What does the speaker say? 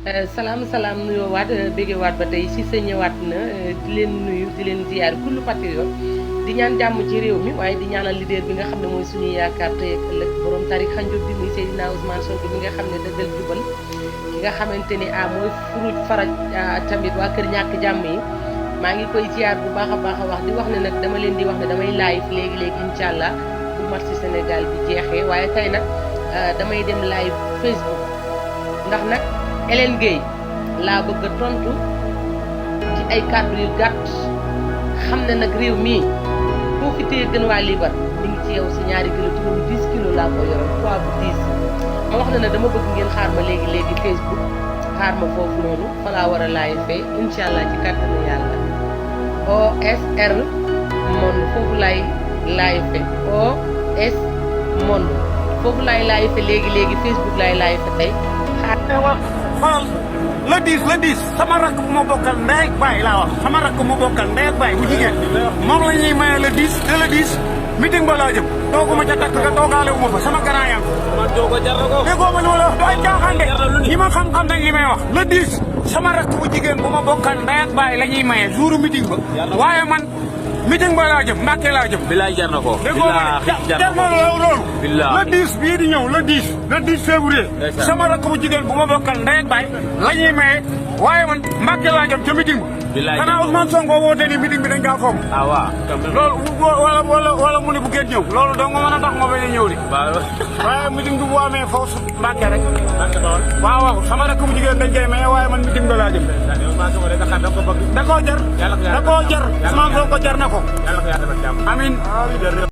salaam salaam nuyoo waat béggee waat ba tey si sa ñëwaat na di leen nuyu di leen ziyaar kullu patriote di ñaan jàmm ci réew mi waaye di ñaanal leader bi nga xam ne mooy suñuy yaakaar tey ak ëllëg borom tarixa njub bi muy Seydina Ousmane Sonko bi nga xam ne dëggal jubal ki nga xamante ni mooy furuj faraj tamit waa kër ñàkk jàmm yi maa ngi koy ziyaar bu baax a baax a wax di wax ne nag dama leen di wax ne damay live léegi-léegi incha allah bu match ci Sénégal bi jeexee waaye tey nag damay dem live Facebook ndax nag Hélène Gueye laa bëgg a tontu ci ay kàddu yu gàtt xam ne nag réew mii boo fi téye gën waa liibar mi ngi ci yow si ñaari kilo ci moom 10 kilos laa ko yoroon poids bu 10 ma wax na ne dama bëgg ngeen xaar ma léegi Facebook xaar ma foofu noonu fa laa war a laay fee incha allah ci kàttanu yàlla OSR Monde foofu laay fee OS Monde foofu laay fee léegi Facebook laay fee tey xaar. xoolal le 10 sama rakk bu ma bokkal ndey ak baay laa wax sama rakk bu ma bokkal ndey ak baay bu jigéen moom la ñuy maye le 10 te le 10 meeting ba laa jëm tooguma ca takk ga toogaale wu ma fa sama grand yam man joogo jar na ko déggoo ma li ma la wax du ay caaxaan de ñi ma xam-xam nañ li may wax le 10 sama rakk bu jigéen bu ma bokkal ndey ak baay la ñuy maye jouru meeting ba waaye man meeting ba laa jëm Mbàkke laa jëm bilaay jar na ko jar na loolu le 10 bii di ñëw le 10 février sama rakk bu jigéen bu ma bokkal ndey ak baay la ñuy maye waaye man Mbàkke laa jëm ca meeting ba xanaa Ousmane Sonko woote ni meeting bi dañ kaa foog loolu wala mu ne bu ngeen ñëw loolu dong mën a tax ma bañ a ñëw di waaye meeting bi bu amee foofu Mbàkke rek waaw sama rakk bu jigéen dañ koy maye waaye man meeting ba laa jëm da koo jar Ousmane Sonko jar na ko amiin